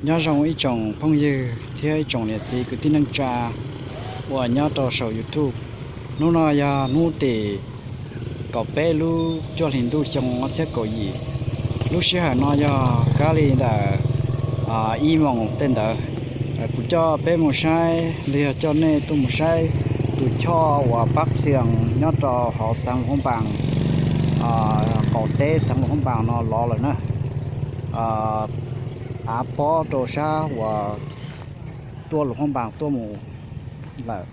Nyob zoo ib tsoom phooj ywg thiab ib tsoom niam txiv kwv tij neej tsa uas nyob rau saum YouTube. Hnub no yog hnub tim kaum peb lub cuaj hlis ntuj xyoo ob txhiab kaum yim. Lub sij hawm no yog kab li ntawm ib moos tej ntawd. Kuv coj peb mus saib los yog coj nej tuaj mus saib tus choj uas pab xees nyob rau hauv xeev Luam Phab Npas, qaum teb xeev Luam Phab Npas no lov lawm na. Av pob rau sab uas tuaj Luam Phab Npas tuaj mus lawm,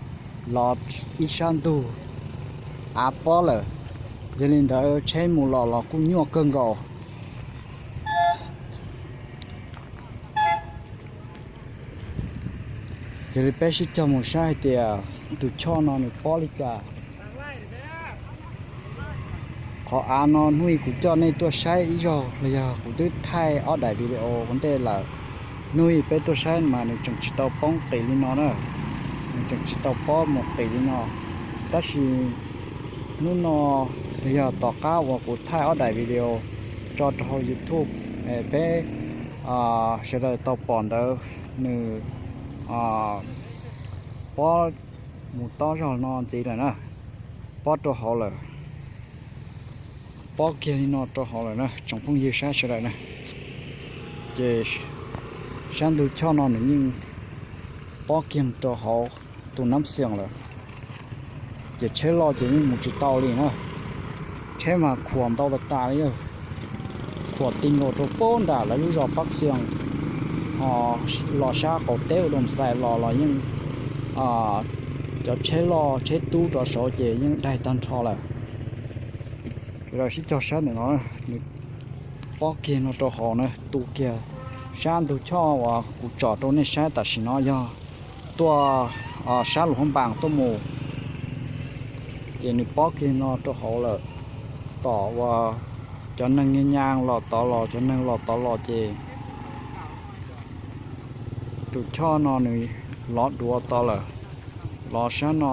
lov ib sab ntug, av pob lawm. Yog li ntawd tsheb mus los los kuj nyuaj kawg nkaus. Yog li peb sib cog mus saib hais tias tus choj no nws pob li cas. Qhov av no hnub ib kuv coj nej tuaj saib ib zaug los yog kuv twb thaij ob daim video ua ntej lawm. Hnub ib peb tuaj saib mas nws tseem tsis tau poob qis li no na, nws tseem tsis tau pob mus qis li no. Tab sis hnub no los yog tom qab uas kuv thaij ob daim video tso rau hauv YouTube, peb sawv daws tau pom ntawd, nws pob mus tob zog no ntxiv lawm na, pob rau hauv lawm, pob kiag li no rau hauv lawm na tsoom phooj ywg sab sawv daws na. Ces sab ntug choj no nws yeej pob kiag mus rau hauv tus nab xees lawm. Ces tsheb loj ces yeej mus tsis tau li na. Tsheb mas khuam ntau tas tas li, khuam ti nkaus rau pab nram lawv lub zos pab xees, ho los sab qaum teb ua doo xais los los yeej, cov tsheb loj tsheb tub rov saud ces yeej daig tag nrho lawm. Sawv daws sib cog saib ntawm no, nws pob kiag no rau hauv na, tu kiag sab ntug choj uas kuv tsom rau nej saib tam sim no yog tuaj sab Luam Phab Npas tuaj mus, ces nws pob kiag no rau hauv lawm. Tom uas cov neeg nyaj nyaj los tod los, cov neeg los tod los ces tus choj no nws lov duav tod lawm, lov sab no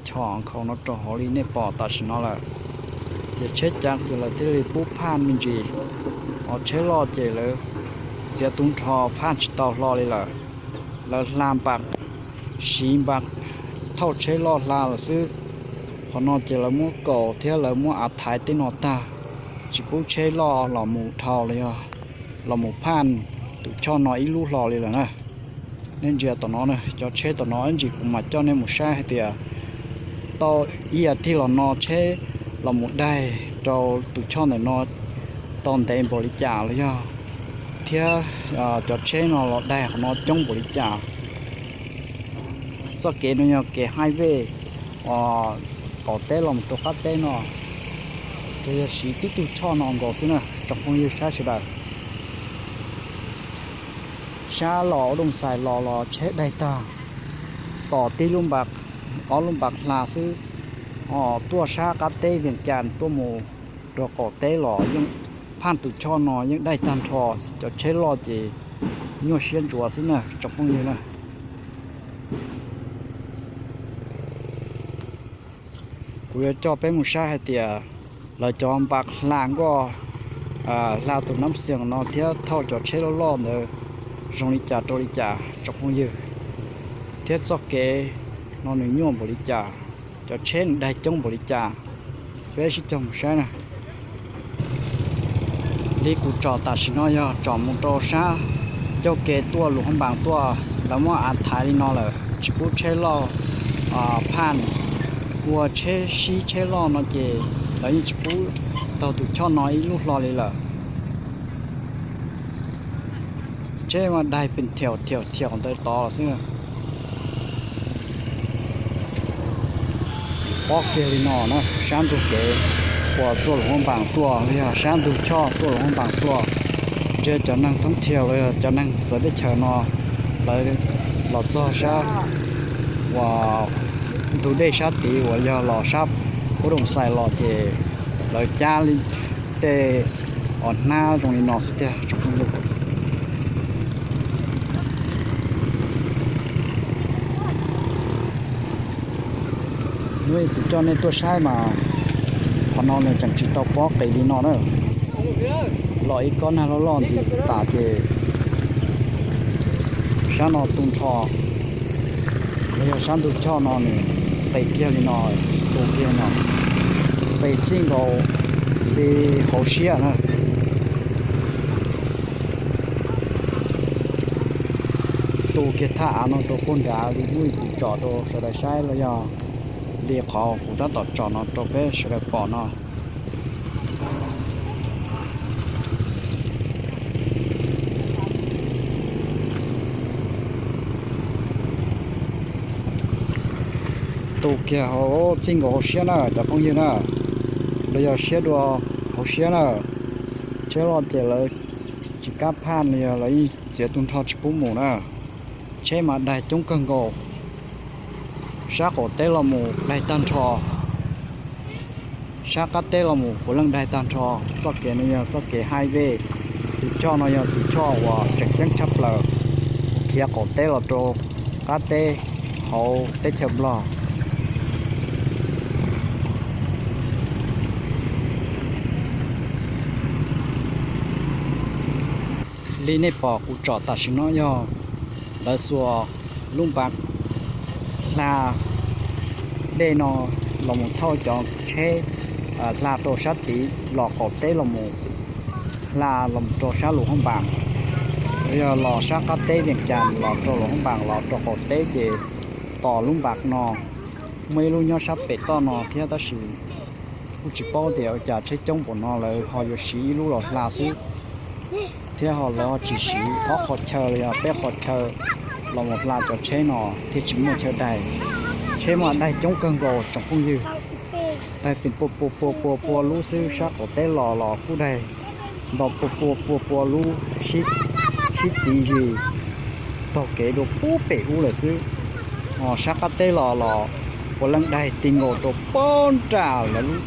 choj nkhaus no rau hauv li nej pom tam sim no lawm. Ces tsheb cav ces lawv thiaj li pub phaj me ntsis, ho tsheb loj ces lawv txiav tu nrho phaj tsis tau hlo li lawm. Lawv hla npas, siv npas thauj tsheb loj hla lawm xwb. Qhov no ces lawv muab kaus thiab lawv muab av thaiv tej no tag, tsis pub tsheb loj los mus dhau los yog los mus phaj tus choj no ib lub hlo li lawm na. Nej ntsia tom no, cov tsheb tom no ib ntsis kuv mam coj nej mus saib hais tias tau ib as thiv los no tsheb los mus daig rau tus choj ntawm no tau ntev npaum li cas los yog thiab cov tsheb no los daig qhov no coob npaum li cas. Txoj kev no yog kev haij vej uas qaum teb los mus rau qab teb no, ces yog siv tib tug choj no nkaus xwb na tsoom phooj ywg sab sawv daws. Sab los ua doo xais los los tsheb daig tag, tom tib lub npas, ob lub npas hla xwb, ho tuaj sab qab teb Vias Cas tuaj mus rau qaum teb los yeej phaj tus choj no yeej daig tag nrho, cov tsheb loj ces nyuaj siab ntsuav xwb na tsoom phooj ywg na. Kuv yuav coj peb mus saib hais tias lawv cov npas hla nkoj, hla tus nab xees no thiab thauj cov tsheb loj loj ntawd zoo li cas rau li cas tsoom phooj ywg, thiab txoj kev no nws nyuaj npaum li cas, cov tsheb nws daig coob npaum li cas. Peb sib cog mus saib na. Li kuv tsom tam sim no yog tsom mus rau sab ncauj kev tuaj Luam Phab Npas tuaj, lawv muab av thaiv li no lawm tsis pub tsheb loj phaj. Ua tsheb sib tsheb loj no ces lawv yeej tsis pub taug tus choj no ib lub hlo li lawm. Tsheb mas daig pes thiaum thiaum thiaum ntawd tod los xwb. Pob kiag li no na, sab ntug kev uas tuaj Luam Phab Npas tuaj los yog sab ntug choj tuaj Luam Phab Npas tuaj, ntsia cov neeg thoob thiaus los yog cov neeg txawv teb chaws no, lawv los txog sab uas ntug dej sab tid uas yog los sab Pub Doo Xais los ces lawv cab li tej os hnab zoo li no xwb tiag tsoom phooj ywg. Hnub ib kuv coj nej tuaj saib mas qhov no nws tseem tsis tau pob qis li no na. Los ib kob nag loj loj ntxiv tas ces Sab no tu nrho, los yog sab ntug choj no nws nqis kiag li no, tu kiag no, nqis txij nkaus li hauv siab na. Tu kiag thaj av no rau puag nrad li hnub kuv tsom rau sawv daws saib los yog li qhov kuv tab tom tsom no rau peb sawv daws pom no. Tu kiag hauv txij nkaus hauv siab na cov phooj ywg na, los yog siab dua hauv siab na. Tsheb loj ces lawv tsis kam phaj los yog lawv yeej txiav tu nrho tsis pub mus na. Tsheb mas daig coob kawg nkaus. Sab qaum teb los mus daig tag nrho, sab qab teb los mus puav leej daig tag nrho. Txoj kev no yog txoj kev highway, tus choj no yog tus choj uas tseem ceeb tshaj plaws khiav qaum teb los rau qab teb hauv teb chaws Nplog. Li nej pom kuv tsom tam sim no yog lawv xuas lub npav hla dej no los mus thauj cov tsheb hla rau sab tid los qaum teb los mus, hla los rau sab Luas Hoob Npas, yog los sab qab teb Vias Cas los rau Luas Hoob Npas los rau qaum teb ces tos lub npav no. Muaj ib lub nyob sab pem toj no thiab tab sis kuj tsis paub tias ua cas tsheb coob npaum no lawv ho yuav siv ib lub los hla xwb, thiab ho lawv ho tsis siv ob qhov chaw los yog peb qhov chaw los mus hla cov tsheb no thiaj tsis muaj chaw daig. Tsheb mas daig coob kawg nkaus tsoom phooj ywg, daig pua pua pua pua pua lub xwb, sab qaum teb los los kuj daig nto pua pua pua pua lub, sib txiv zis taug kev dua puag pem ub lawm xwb. Sab qab teb los los puav leej daig ti nkaus rau puag nram lawv lub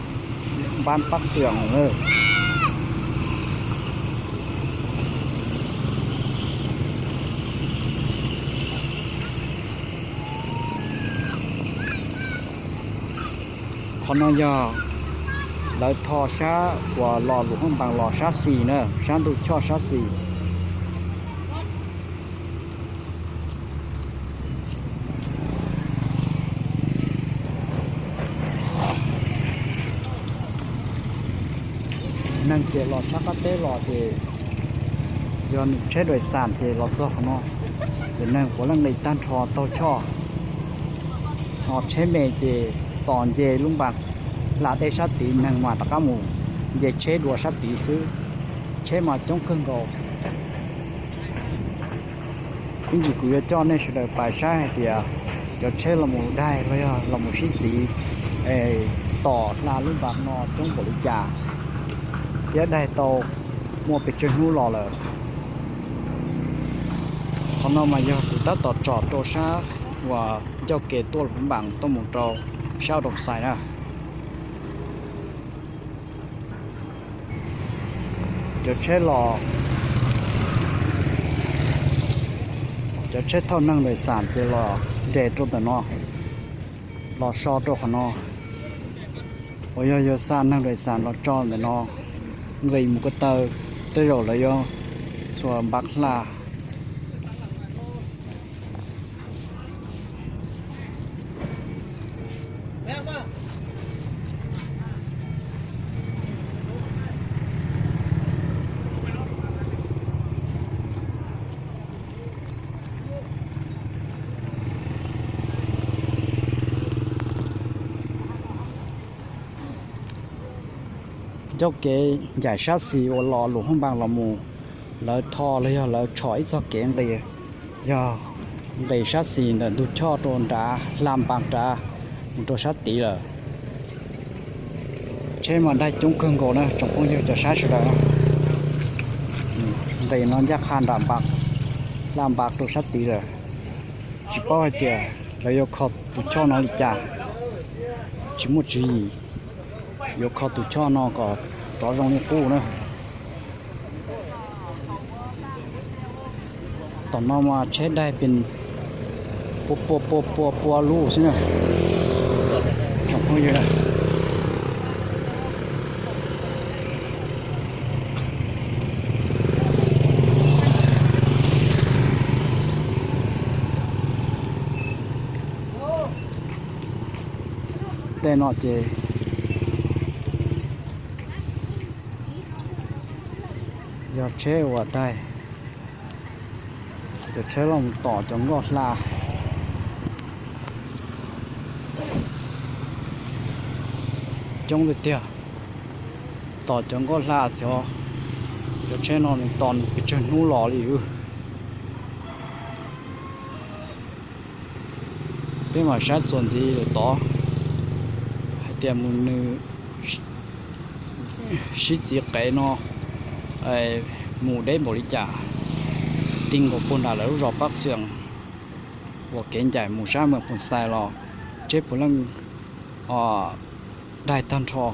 npab pab xwm na. Qhov no yog lawv tho sab uas los Luas Hoob Npas los sab xis na, sab ntug choj sab xis. Neeg ces los sab qab teb los ces yog nws tsheb dais xas ces los txog qhov no ces neeg puav leej nqis tag nrho taug choj. Ho tsheb me ces tos nce lub npas hla dej sab tid, neeg mas rov qab mus nce tsheb dua sab tid xwb. Tsheb mas coob kawg nkaus. Ib ntsis kuv yuav coj nej sawv daws pais saib hais tias cov tsheb los mus daig los yog los mus sib txiv es tos hla lub npas no coob npaum li cas thiab daig tau muaj pes tsawg hnub los lawm. Qhov no mas yog kuv tab tom tsom rau sab uas ncauj kev tuaj Luas Hoob Npas tuaj mus rau sab Roo Xais na. Cov tsheb los, cov tsheb thauj neeg dais xas ces los nres rau ntawm no, los so rau qhov no. Uas yog yuav xa neeg dais xas los tso ntawm no, nqis mus ko taw, tej zaum lawv yuav xuas npav hla. Ncauj kev ncaim sab xis uas los Luas Hoob Npas los mus, lawv tho los yog lawv tshom ib txoj kev nqis, yog nqis sab xis ntawm ntug choj rau nrad hla npas nrad mus rau sab tid lawm. Tsheb mas daig coob kawg nkaus na tsoom phooj ywg cov saib sawv daws. Nqis no ncaj qha nram npas, hla npas rau sab tid lawm. Tsis paub hais tias lawv yuav kho tus choj no li cas, tsis muaj tswv yim, yuav kho tus choj no kom rov zoo li qub na. Tom no mas tsheb daig pes pua pua pua pua pua lub xwb na. Tsoom phooj ywg na, Tej no ces yog tsheb uas daig, cov tsheb los mus tom cov nkoj hla coob tiag tiag. Tom cov nkoj hla xyov cov tsheb no nws tos nws pes tsawg hnub los li. Peb mam saib txuas ntxiv lawm tod hais tias mus nws sib txiv qev no mus deb npaum li cas. Ti nkaus puag nram lawv lub zos Pab Xees uas kev ncaim mus sab Mees Phoos Xais los tsheb puav leej daig tag nrho.